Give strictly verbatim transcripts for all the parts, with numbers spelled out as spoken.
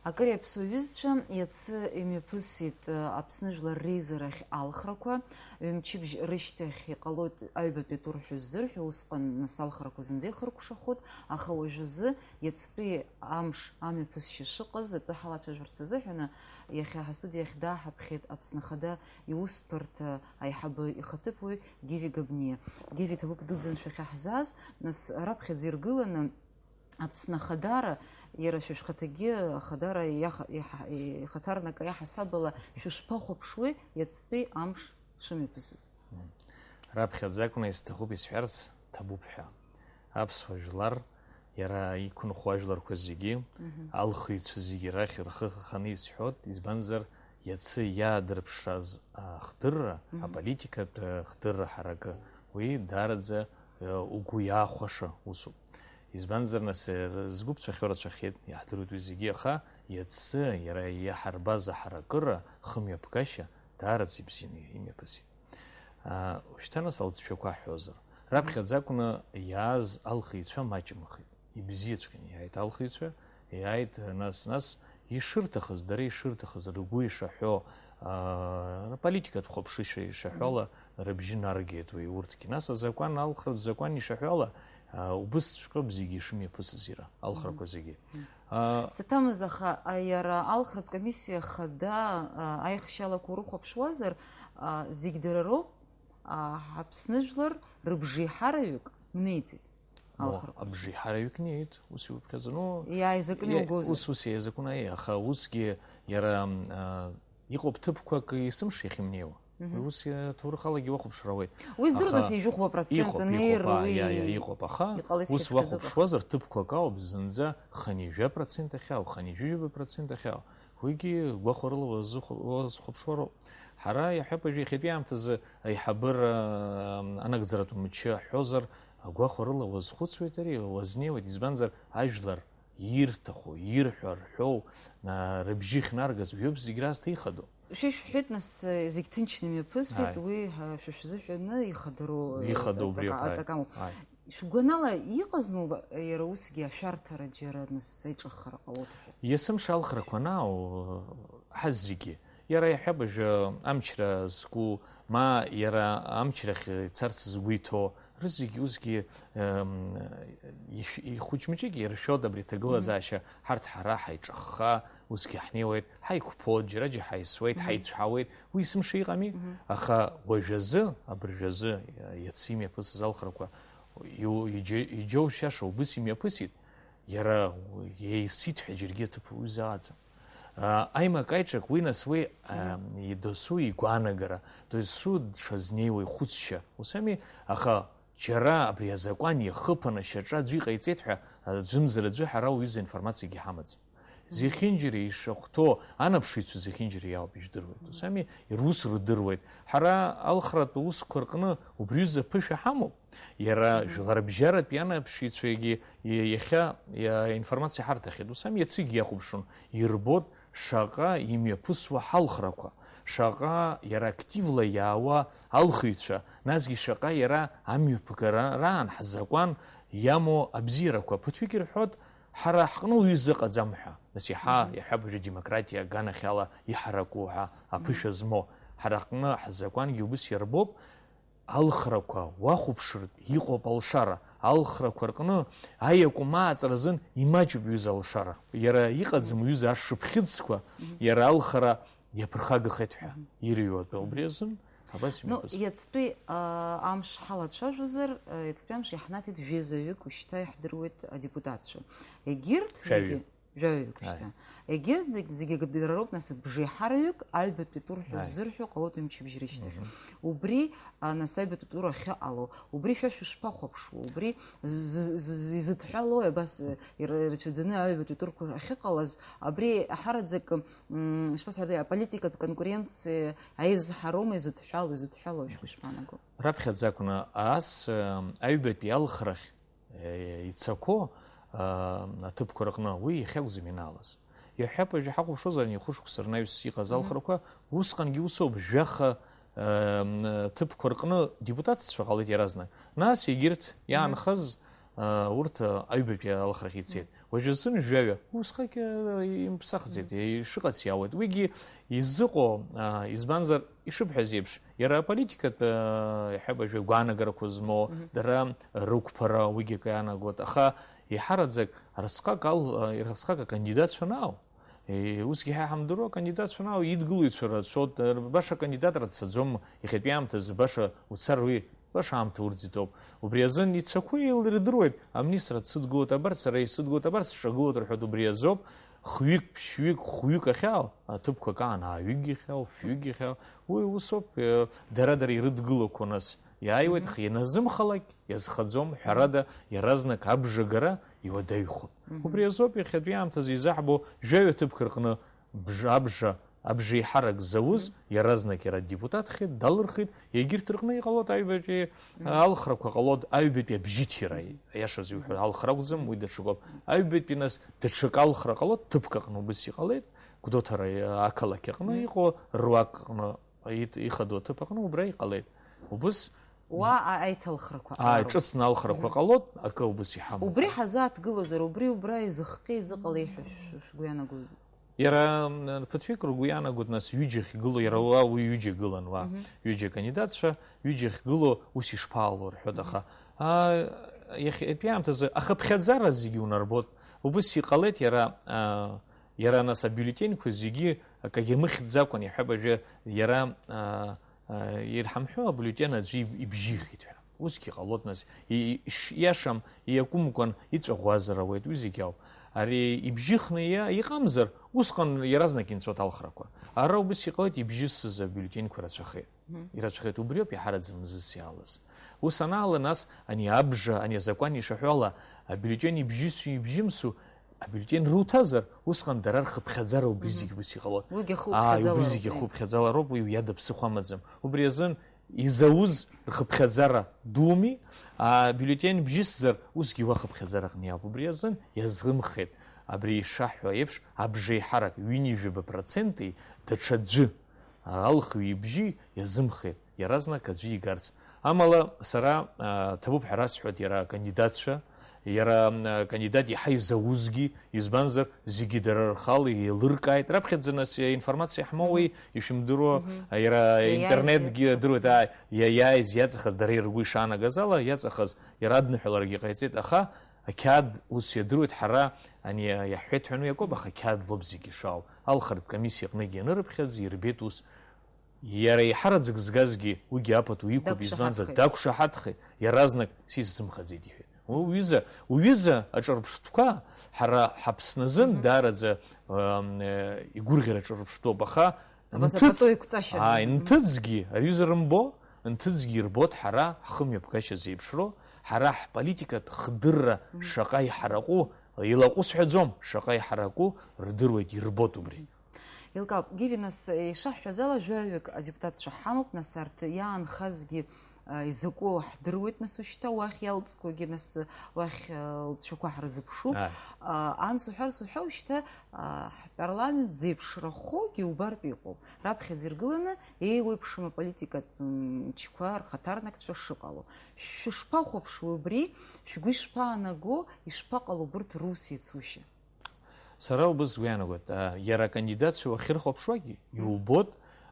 Акыр иаԥсоу ҩызцәа, иацы имҩаԥысит, э, Аԥсны Жәлар реизарахь алхрақәа. Ҩымчыбжь рышьҭахь иҟалоит аҩбатәи атур ҳәа ззырҳәо, усҟан нас алхрақәа зынӡа ихыркәшахоит, аха уажәазы иацтәи амш амҩаԥысшьа шыҟаз атәы ҳалацәажәарц азыҳәаны, иахьа ҳастудиа ахь дааҳаԥхьеит Аԥсны Ахада иусбарҭа аиҳабы ихаҭыԥуаҩ Гиви Габниа. Гиви, ҭабуп дуӡӡа анцәа ахьаҳзааз, нас раԥхьаӡа иргыланы, Аԥсны Ахадара, иара шәа шәхаҭагьы Ахадара иаха-, иаҳа-, ихаҭарнакы иаҳасабала шәышԥахәаԥшуеи иацтәи амш шымҩаԥысыз? Раԥхьаӡа акәны исҭахуп исҳәарц, ҭабуп ҳәа. Аԥсуа жәлар, иара иқәынхо ажәларқәа зегьы, алхыҩцәа зегьы рахь рхы ханы исҳәот, избанзар, иацы иаадырԥшраз ахдырра, аполитикатә хдырра ҳаракы, уи даараӡа, э, угәы иаахәаша усуп. Избанзар, нас, э, згәы ԥҵәахьоу рацәахеит, иаҳдыруеит уи зегьы, аха иацы иара иаҳарбаз аҳаракыра хымҩаԥгашьа даараӡа ибзианы имҩаԥысит. Аа, ушьҭа, нас, алҵшәақәа ҳҳәозар, раԥхьаӡа акәны иааз алхыҩцәа маҷымхеит, ибзиаҵәҟьаны иааит алхыҩцәа, иааит, нас, нас ишырҭахыз, дара ишырҭахыз, ргәы ишаҳәо, аа, аполитикатә хәаԥшышьа ишаҳәо ала рыбжьы наргеит уи урҭгьы. Нас азакәан, алхратә закәан ишаҳәо ала, аа, убысҵәҟьоуп зегьы ишымҩаԥысыз иара, алхрақәа зегьы. Аа, Саҭамыз, аха, а, иара алхратә комиссиа хада, а, аихшьалақәа урыхәаԥшуазар, а, зегь дара роуп, а, Аԥсны жәлар рыбжеиҳараҩык мнеиӡеит. О, алхрақәа. Абжеиҳараҩык неит, ус иуԥхьаӡо. Ну, иааизакны иа-, иугозар. Ус, ус иааизакны, аиеи, аха усгьы иара, а, иҟоуп ҭыԥқәак есымша иахьымнеиуа. Мгм. Уи ус иаҭоурыхалагьы уахәаԥшыр ауеит. Уи здыруада, аха ижәохәба процент иҟоуп, анеир, иҟоуп, аа, уи иа, иа, иҟоуп, аха иҟалеит ус шәахьӡыҟаҟа. Уахәаԥшуазар, ҭыԥқәак ауп, зынӡа хынҩажәа процент ахьаау, хынҩажәижәаба процент ахьаау. Уигьы гәахәарыла уазыхә-, уазхәаԥшуароуп. Ҳара, иаҳҳәап, уажәы иахьатәи аамҭазы аиҳабыра, ам, анагӡаратә мчы ҳҳәозар, агәахәарыла уазхәыцуеит ари, уазнеиуеит, избанзар, ажәлар ирҭаху, ирҳәо, рҳәоу, а, рыбжьы ихнаргаз уиоуп зегь раасҭа ихадоу. Шәа ишәҳәеит, нас, зегь ҭынчны имҩаԥысит, Ааи. Уи, а, шәа шәзыҳәаны ихадароу, э, Ихадоу убри аҵака-, ауп, ааи. Аҵакамоуп. Ааи. Шәгәанала, иҟазма уба-, иара усгьы ашәарҭара џьара, нас, аиҿыххара ҟалоит ҳәа? Есымша алхрақәа анаау, ҳазегьы, иара иаҳҳәап, уажәы амчра зку, ма иара амчрахь ицарц згәы иҭоу, рызегь усгьы, ем, ишә-, ихәыҷмыҷыгь иршәоит абри аҭагылазаашьа, ҳарҭ ҳара ҳаиҿахха, усгьы ҳнеиуеит, ҳаиқәԥоит, џьара-џьара ҳаисуеит, Мгм. Ҳаицәҳауеит, уи есымша иҟами? Мгм. Аха уажәазы, абыржәазы, иацы имҩаԥысыз алхрақәа, иу-, иџьа-, иџьоушьаша убыс имҩаԥысит, иара еисит ҳәа џьаргьы аҭыԥ уҩызааӡам. А, аимак-аиҿак уи, нас, уи, а, Мгм. Досу игәаанагара, досу дшазнеиуа ихәыцшьа, усами, аха џьара абри азакәан иахыԥаны шьаҿа аӡәы иҟаиҵеит ҳәа аӡәымзар аӡәы ҳара уҩыза информациагьы ҳамаӡам. Зехьынџьара ишахәҭоу анаԥшыҩцәа зехьынџьара иауп, ижәдыруеит. Усами, рус рдыруеит. Ҳара алхратә усқәа рҟны убриҩыза аԥышәа ҳамоуп. Иара Мгм. Жәларбжьаратә ианаԥшыҩцәагьы и-, иахьа иа-, информациа ҳарҭахьеит. Усами, иацигьы иахәаԥшуан, ирбоит шаҟа имҩаԥысуа ҳалхрақәа, шаҟа иара активла иаауа алхыҩцәа, насгьы шаҟа иара амҩаԥгара раан ҳзакәан иамоу абзиарақәа. Ԥыҭҩык ирҳәоит, ҳара ҳҟны уаҩы зыҟаӡам ҳәа. Нас иаҳа, Мгм. Иаҳҳәап, уажәы демократиа аганахьала иҳараку ҳәа аԥышәа Мгм. Змоу. Ҳара ҳҟны ҳзакәангьы убыс иарбоуп, алхрақәа уахәаԥшыртә иҟоуп алшара. Алхрақәа рҟны аиакәым ааҵра азын имаҷуп, ҩыза, алшара. Иара иҟаӡам, Мгм. Ҩыза, ашшыԥхьыӡқәа, Мгм. Иара алхара иаԥырхагахеит ҳәа Мгм. Ирыҩуа атәы убри азын. Абас Ну, имҩаԥысуеит. Иацтәи, а, амш ҳалацәажәозар, а, иацтәи амш иаҳнаҭеит жәеизаҩык, ушьҭа иаҳдыруеит адепутатцәа. Егьырҭ Жәаҩа. Зегьы, жәаҩаҩык Ааи. Ушьҭа. Егьырҭ зегь-, зегьы дара роуп, нас, бжеиҳараҩык аҩбатәи тур ҳәа Ааи. Ззырҳәо ҟалоит ҩымчыбжь рышьҭахь. Мгм. Убри, а, нас, аҩбатәи тур ахьыҟало, убри шәа шәышԥахәаԥшуа, убри з-, з-, з-, изыдҳәалои, абас, э, ир-, ирацәаӡаны аҩбатәи турқәа ахьыҟалаз, абри ҳараӡак, м, ишԥасҳәари, аполитикатә конкуренциа аизҳароума изыдҳәалоу, изыдҳәалоу шәгәы ишԥаанаго? Раԥхьаӡа акәны ас, э, аҩбатәи алхрахь, э, ицақәоу, э, аҭыԥқәа рҟны уи иахьакәӡам ианаалаз. Иаҳҳәап, уажәы ҳахәаԥшуазар, ани хәышықәса рнаҩс иҟаз Мгм. Алхрақәа, усҟангьы усоуп, жәаха, э, м, ҭыԥқәа рҟны депутатцәа ҟалеит иаразнак. Нас егьырҭ Мгм. Иаанхаз, э, урҭ, э, аҩбатәи алхрахь ицеит. Уажәазын жәаҩа, усҟак, э, имԥсахӡеит, ишыҟац иаауеит. Уигьы изыҟоу, а, избанзар, ишыбҳәаз еиԥш, иара аполитикатә, э, иҳәап, ажәа гәаанагарақәа змоу, дара рықәԥара, уигьы акы иаанагоит. Аха еиҳараӡак разҟак ал-, э, разҟак акандидатцәа анаао, э, усгьы ҳа ҳамдыруа, акандидатцәа анаао, идгылаҩцәа рацәоуп, э, баша акандидатра дцаӡом, иахьатәи аамҭазы баша уцар уи Баша аамҭа урӡит ауп. Убри азын ицақәоу ирдыруеит, амнисра дсыдгылоит абарҭ, сара исыдгылоит абарҭ, сҿагылоит рҳәоит, убри азоуп. Хҩык, ԥшьҩык, хәҩык ахьаау, аҭыԥқәа акаан ааҩыкгьы ахьаау, фҩыкгьы ахьаау. Уи усоуп, э, дара-дара ирыдгылақәо нас. Иааиуеит, Мгм. х-, ианазымхалак, иазхаӡом, ҳәарада, иаразнак абжагара иуадаҩхоит. Мгм. Убри азоуп иахьатәи аамҭазы изаҳбо жәаҩа ҭыԥк рҟны бжа, абжа, абжеиҳарак зауз, Мгм. иаразнак иара депутатхеит, далырхит, егьырҭ рҟны иҟалоит аҩбатәи Мгм. алхрақәа ҟалоит, аҩбатәи абжьыҭира, аиашаз иуҳәо, алхра акәӡам, уи даҽакоуп. Аҩбатәи нас даҽакы алхра ҟалоит, ҭыԥк аҟны убыс иҟалеит, Гәдоуҭара ақалақь аҟны Мгм. иҟоу руак аҟны, ит-, ихадоу аҭыԥ аҟны убра иҟалеит. Убыс Уа а-, аиҭалхрақәа Ааи, ҟалароуп. ҿыцны алхрақәа Мгм. ҟалоит, акы убыс иҳамоуп. Убри ҳазааҭгылозар, убри убра изыхҟьеи, изыҟалеи ҳәа шәгәы иаанагоит? Иара, м, ԥыҭҩык ргәы иаанагоит, нас, ҩыџьа ахьгылоу, иара уа уи ҩыџьа гылан уа. Мгм. Ҩыџьа акандидатцәа, ҩыџьа ахьгылоу ус ишԥаалоу рҳәоит, Мгм. аха, а, иахьатәи аамҭазы ахыԥхьаӡара зегьы унарбоит. Убыс иҟалеит иара, а, иара, нас, абиуллетеньқәа зегьы акагьы мыхьӡакәан, иҳәап, ажәа, иара, а, а, ирҳамҳәо абиуллетен аӡәы иб-, ибжьихит ҳәа. Усгьы ҟалоит, нас, и-, иш-, иашам, иакәымкәан, иҵәаӷәазар ауеит, уи зегь ауп. Ари ибжьыхны иа-, иҟамзар, усҟан иаразнак инҵәоит алхрақәа. Ара убыс иҟалеит, ибжьысыз абиуллетеньқәа рацәахеит. Мгм. Ирацәахеит, убриоуп иаҳараӡак мзызс иаалаз. Ус анаала, нас, ани абжа, ани азакәан ишаҳәо ала, абиуллетен ибжьысу, ибжьымсу, абиуллетен руҭазар, усҟан дара рхыԥхьаӡара убри Мгм. зегь убыс иҟалоит. Уигьы ахы Ааи, уԥхьаӡалароуп, убри зегь ахы уи. уԥхьаӡалароуп, уи уиада ԥсыхәа амаӡам. Убри азын изауз рхыԥхьаӡара думи, абиуллетен бжьысзар, усгьы уа хыԥхьаӡара аҟны иауп. Убри азын иазымхеит, абри ишаҳҳәо еиԥш, абжеиҳарак ҩынҩажәаба проценти даҽаӡәы, алхҩы ибжьы иазымхеит, иаразнак аӡәы игарц. Амала сара, а, ҭабуп ҳәа расҳәоит иара акандидатцәа, иара, м, акандидат иаҳа изаузгьы, избанзар, зегьы дара рхала еилыркааит. Раԥхьаӡа нас информациа ҳмоуеи, Мгм. ишәымдыруа, Мгм. иара Иаиааиз интернетгьы иаҵахаз. адыруеит, ааи, иа-, иааиз иаҵахаз дара иргәы ишаанагаз ала, иаҵахаз иара адныҳәаларагьы ҟаиҵеит, аха ақьаад ус иадыруеит, ҳара ани иаҳҳәеит ҳәа, уи акоуп, аха ақьаад лоуп зегьы ишаау. Алхратә комиссиа аҟныгьы ианырыԥхьаӡа, ирбеит ус. Иара еиҳараӡак згазгьы уигьы апату иқәуп, избанзар, Дақәшаҳаҭхеит. дақәшаҳаҭхеит, иаразнак сисзымхаӡеит, иҳәеит. Уҩыза, уҩыза аҿырԥштәқәа ҳара ҳаԥсназын Мгм. даараӡа, ам, э, игәырӷьара ҿырԥштәоуп, аха Абас нҭыҵ-, апату еиқәҵашьа. ааи, Мгм. нҭыҵгьы аҩыза рымбо, нҭыҵгьы ирбот ҳара ҳхымҩаԥгашьа зеиԥшроу, ҳара ҳполитикатә хдырра Мгм. шаҟа иҳараку, илаҟәу сҳәаӡом, шаҟа иҳараку рдыруеит, ирбот убри. Еилкаауп, Гиви, нас, ишаҳҳәаз ала, жәаҩык адепутатцәа ҳамоуп, нас, арҭ иаанхазгьы, а, изакәу ҳдыруеит, нас, ушьҭа уахь иалҵқәагьы, нас, уахь, а, лҵшәақәа ҳрызыԥшуп. Ааи. А, анс уҳәар, сҳәа, ушьҭа, а, ҳпарламент зеиԥшрахогьы убартә иҟоуп. Раԥхьаӡа иргыланы еиуеиԥшым аполитикатә мчқәа рхаҭарнакцәа шыҟало. Шәышԥахәаԥшуеи убри? Шәгәы ишԥаанаго? Ишԥаҟало убырҭ рус иацушьа? Сара убыс сгәы иаанагоит, а, иара акандидатцәа уахьырхәаԥшуагьы, иубот,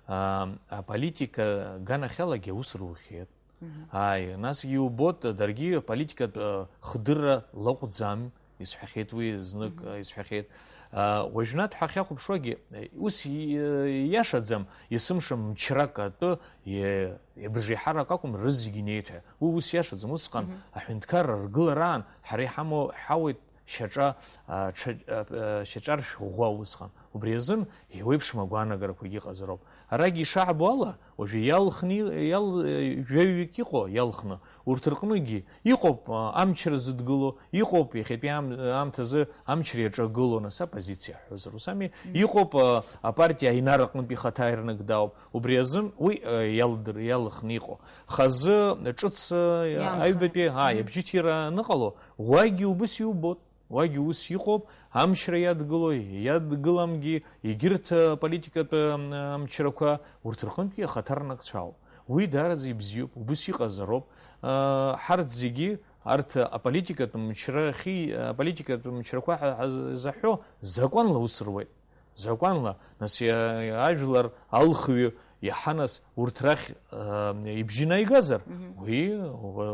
а, аполитика аганахьалагьы аус рухьеит. Мгм. Ааи, насгьы иубот, даргьы аполитикатә, а, хдырра лаҟәӡам, исҳәахьеит уи знык, Мгм. а, исҳәахьеит. А, уажәнатә ҳахьахәаԥшуагьы, э, ус и-, э, ииашаӡам, есымша мчрак атәы, е-, абыржеиҳарак акәым, рызегьы инеит ҳәа. Уи ус иашаӡам, усҟан Мгм. аҳәынҭқарра ргылараан ҳара иҳамоу ҳауеит, шьаҿа, а, ҽа-, а, а, шьаҿаршә ӷәӷәа усҟан. Убри азын еиуеиԥшым агәаанагарақәагьы ыҟазароуп. Арагьы ишаҳбо ала, уажәы иалхны и-, иал-, э, жәаҩык иҟоу иалхны, урҭ рҟныгьы иҟоуп, а, амчра зыдгыло, иҟоуп иахьатәи аам-, аамҭазы амчра иаҿагыло, нас, оппозициа ҳҳәозар ус ами, Мгм. иҟоуп, а, апартиа Аинар аҟнытә ихаҭа ирнагдаауп. Убри азын уи, а, иалдыр-, иалхны иҟоу. Хазы, ҿыц, а, Иаанханы. аҩбатәи, ааи, Мгм. абжьыҭира аныҟало, уагьы убыс иубот. Уагьы ус иҟоуп, амчра иадгылои, иадгыламгьы, егьырҭ, э, политикатә, э, амчрақәа, урҭ рҟынтәгьы ахаҭарнакцәа ауп. Уи даараӡа ибзиоуп, убыс иҟазароуп. Э, ҳарҭ зегьы, Арҭ аполитикатә мчра ахьи-, аполитикатә мчрақәа ҳа-, ҳазаҳәо закәанла ус руеит. Закәанла, нас, иа-, ажәлар алхҩы иаҳа, нас, урҭ рахь, а, ибжьы наигазар, Мгм. уи,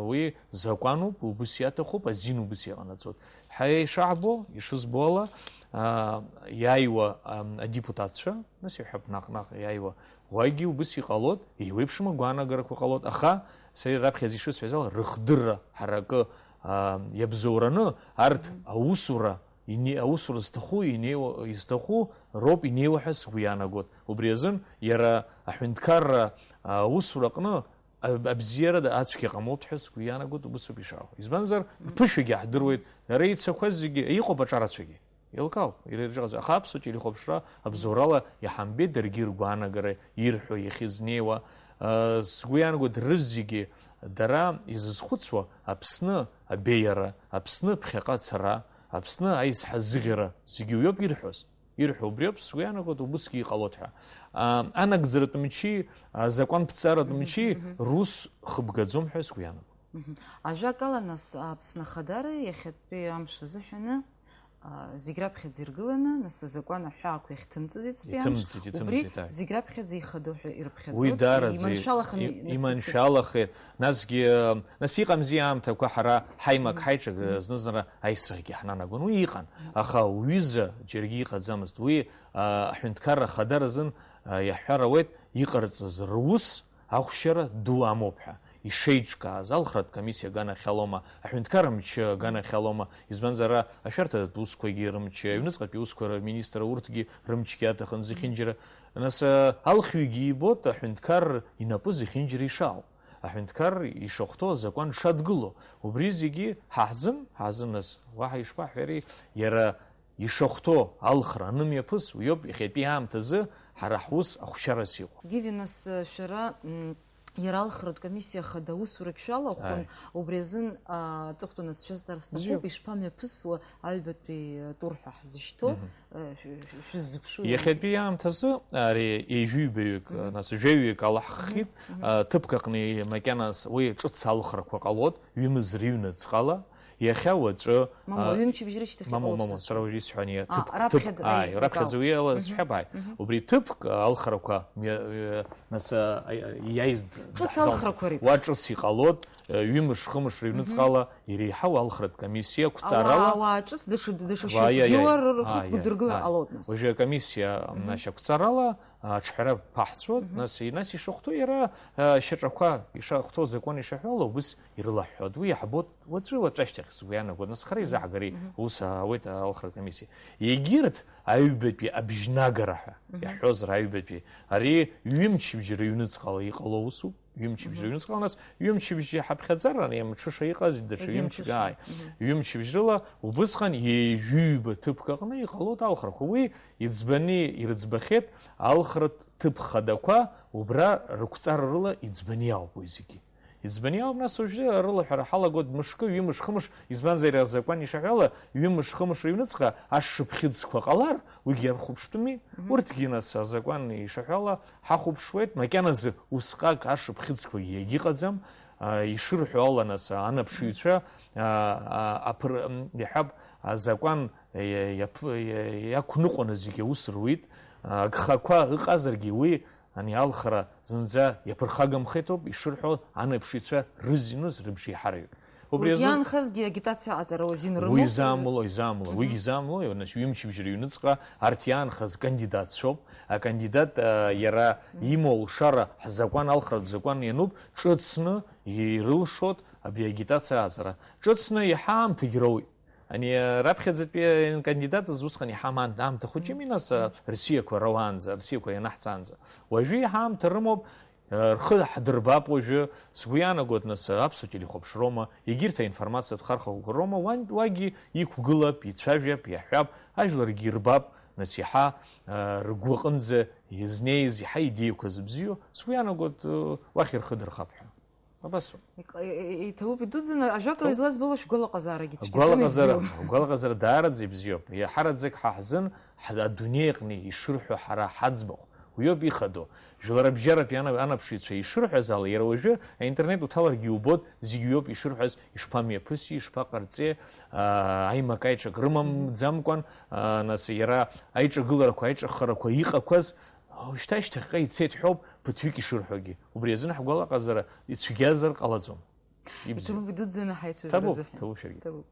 уи закәануп, убыс иаҭахуп, азин убыс иҟанаҵоит. Ҳа ишаҳбо, ишызбо ала, а, иааиуа, а, адепутатцәа, нас иҳәап, наҟ-наҟ иааиуа, уагьы убыс иҟалоит, еиуеиԥшым агәаанагарақәа ҟалоит, аха сара раԥхьаӡа ишысҳәаз ала, рыхдырра ҳара акы, а, иабзоураны, арҭ Мгм. аусура, ине-, аусура зҭаху, инеиуа, изҭаху роуп инеиуа ҳәа сгәы иаанагоит. Убри азын иара аҳәынҭқарра, а, аусура аҟны а-, абзиара да-, ацәгьа ҟамлоит ҳәа сгәы иаанагоит, убысоуп ишаауа. Избанзар, Мгм. ԥышәагьы ҳдыруеит, ара ицақәаз зегьы, иҟоуп аҿарацәагьы. Еилкаауп, иара ирҿыҟаҵоит. Аха аԥсуа телехәаԥшра абзоурала иҳамбеит даргьы ргәаанагара ирҳәо иахьызнеиуа. Э, сгәы иаанагоит, рызегьы дара изызхәыцуа Аԥсны абеиара, Аԥсны ԥхьаҟа ацара, Аԥсны аизҳазыӷьара зегьы уиоуп ирҳәоз. Ирҳәо убриоуп, сгәы иаанагоит, убысгьы иҟалоит ҳәа. А, анагӡаратә мчи, азакәанԥҵаратә Мгм, мчи мгм. рус хыбгаӡом ҳәа сгәы иаанагоит. Мгм. Ажәакала, нас, Аԥсны Ахадара иахьатәи амш азыҳәаны, а, зегь раԥхьаӡа иргыланы, нас, азакәан аҳәаақәа иахьҭымҵыз иацтәи амш, Иҭымҵит, убри иҭымҵит, ааи. зегь раԥхьаӡа ихадоу ҳәа ирыԥхьаӡоит, Уи даараӡа иманшәалаханы и-, нас ицеит. иманшәалахеит. Насгьы, э, нас иҟамзи аамҭақәа ҳара ҳаимак, Мгм. ҳаиҿак, Мгм. зны-зынла аисрахьгьы ҳнанагон. Уи иҟан. Аха уҩыза џьаргьы иҟаӡамызт. Уи, а, аҳәынҭқарра ахадара азын, а, иаҳҳәар ауеит, иҟарҵаз рус ахәшьара ду амоуп ҳәа ишеиҿкааз, алхратә комиссиа аганахьалома, аҳәынҭқарра мчы аганахьалома, избанзар, ара ашәарҭатә усқәагьы рымчы, аҩныҵҟатәи аусқәа рминистр урҭгьы рымчгьы аҭахын зехьынџьара. Нас, а, алхҩгьы ибоит аҳәынҭқар инапы зехьынџьара ишаау, аҳәынҭқар ишахәҭоу азакәан дшадгыло. Убри зегьы ҳаҳзым, ҳаҳзым, нас, уаҳа ишԥаҳәари, иара ишахәҭоу алхра анымҩаԥыс, уиоуп иахьатәи аамҭазы ҳара ҳус ахәшьарас иҟоу. Гиви, нас, шәара, м, иара алхратә комиссиа хада аусурагь шәалахәын, Ааи. убри азын, а, аҵыхәтәаны сшәазҵаар сҭахуп, Бзиоуп. ишԥамҩаԥысуа аҩбатәи, а, тур ҳәа ҳзышьҭоу, Мгм. э, шә-, шә-, шәыззыԥшу? Иахьатәи аамҭазы ари ҩажәаҩык, Мгм. нас, жәаҩык алаҳхит, Мгм. а, ҭыԥк аҟны макьаназ уи ҿыц алхрақәа ҟалоит, ҩымз рыҩныҵҟала, иахьа уаҵәы, Мамоу, а, ҩымчыбжь рышьҭахь мамоу, иҟалоуп мамоу, сызшәо. сара уажә исҳәан, иа-, А, ҭыԥ-, ҭыԥ-, раԥхьаӡа ааи, иҟалоуп. раԥхьаӡа уи ала Мгм. сҳәап, ааи. Мгм. Убри ҭыԥк, а, алхрақәа, мҩа-, э, нас, а, а, иааиз д-, Ҿыц даҳзалҵ-, алхрақәа реиԥш. уа ҿыц иҟалоит, э, ҩымш-хымш рыҩныҵҟала Мгм. иреиҳау алхратә комиссиа Ауаа, қәҵарала. ауаа ҿыц даҽа, даҽа Ааи, шьоук ааи, ааи. рыла рхы Ааи, ааи, гәыдыргылар ааи. ҟалоит, нас. Уажәы акомиссиа, Мгм. нас, ақәҵарала, аҿҳәара ԥаҳҵәоит, Мгм. нас, нас ишахәҭоу иара, а, шьаҿақәа ишахәҭоу азакәан ишаҳәо ала убыс ирылаҳҳәоит. Уи иаҳбоит уаҵәы, уаҵәашьҭахь сгәы иаанагоит, нас хара Мгм. изааҳгар Мгм. ус ауеит алхратә комиссиа. Егьырҭ аҩбатәи абжьнагара ҳәа Мгм. иаҳҳәозар, аҩбатәи, ари ҩымчыбжьы рыҩныҵҟала иҟало усуп, ҩымчыбжьы Мгм. рыҩныҵҟала, нас ҩымчыбжьы ҳаԥхьаӡара, ани амҽыша иҟаз, даҽа Егьи ҩымчык, мҽыша. ааи. Мгм. Ҩымчыбжьрыла убысҟан ҩажәиҩба ҭыԥк аҟны иҟалоит алхрақәа. Уи иӡбаны ирыӡбахьеит, алхратә ҭыԥ хадақәа убра рықәҵара рыла иӡбаны иаауп уи зегьы. Иӡбаны иаауп, нас уажәы арылаҳәара ҳалагоит мышкы, ҩымш-хымш, избанзар, иара азакәан ишаҳәо ала, ҩымш-хымш рыҩныҵҟа ашшыԥхьыӡқәа ҟалар, уигьы иархәаԥштәыми. Мгм. Урҭгьы, нас, азакәан ишаҳәо ала ҳахәаԥшуеит, макьаназы усҟак ашшыԥхьыӡқәагьы иагьыҟаӡам, а, ишырҳәо ала, нас, анаԥшыҩцәа, а, а, аԥыр-, м, иаҳәап, азакәан, иа-, иаԥ-, иа-, иақәныҟәаны зегьы аус руит, а, агхақәа ыҟазаргьы уи Ани алхра зынӡа иаԥырхагамхеит ауп ишырҳәо, анеиԥш ицәа рызинус рыбжеиҳараҩык. Убри Урҭ азы иаанхазгьы агитациа аҟаҵара азин рымоуп? Уи изаамло, изаамло, Мгм. уигьы изаамло, нас ҩымчыбжьа рыҩныҵҟа арҭ иаанхаз кандидатцәоуп. Акандидат, а, иара Мгм. имоу алшара ҳзакәан, алхратә закәан иануп, ҿыцны ирылшоит абри агитациа аҟаҵара. Ҿыцны иаҳа аамҭагь роуеит. Ани, раԥхьаӡатәи акандидат азы усҟан иаҳа аамҭа хәыҷыми, нас, Мгм. рсиақәа рауаанӡа, рсиақәа ианаҳҵаанӡа. Уажәы иаҳа аамҭа рымоуп, рхы ҳдырбап уажәы, сгәы иаанагоит, нас, аԥсуа телехәаԥшроума, егьырҭ аинформациатә хархәақәа роума, уан-, уагьы иқәгылап, ицәажәап, иаҳәап, ажәларгьы ирбап, нас, иаҳа, ргәы аҟынӡа изнеиз, иаҳа идеиақәа зыбзиоу, сгәы иаанагоит, уахь рхы дырхап ҳәа. Абас. Иҟ-, и-, и-, иҭабуп идуӡӡаны, ажәакала, Ҭабуп. излазбало шәгәалаҟазаарагьы цәгьаӡам, Агәалаҟазара, ибзиоуп. агәалаҟазара даараӡа ибзиоуп. Иаҳараӡак ҳа ҳзын, ҳ-, адунеи аҟны ишырҳәо ҳара ҳаӡбахә, Уиоуп ихадоу. Жәларбжьаратәи ана-, анаԥшыҩцәа ишырҳәаз ала, иара уажәы аинтернет уҭаларгьы иубоит, зегь уиоуп ишырҳәаз, ишԥамҩаԥыси, ишԥаҟарҵеи, аа, аимак-аиҿак рымамӡамкәан, аа, нас иара аиҿагыларақәа, аиҿаххарақәа иҟақәаз, уажәшьҭа шьҭахьҟа ицеит ҳәоуп, ԥыҭҩык ишырҳәогьы. Убри азын ҳгәалаҟазара ицәгьазар ҟалаӡом. Ибзиоуп. Иҭабуп идуӡӡаны ҳаицәажәара Ҭабуп, азыҳәан. Ҭабуп, Сергеи. Ҭабуп.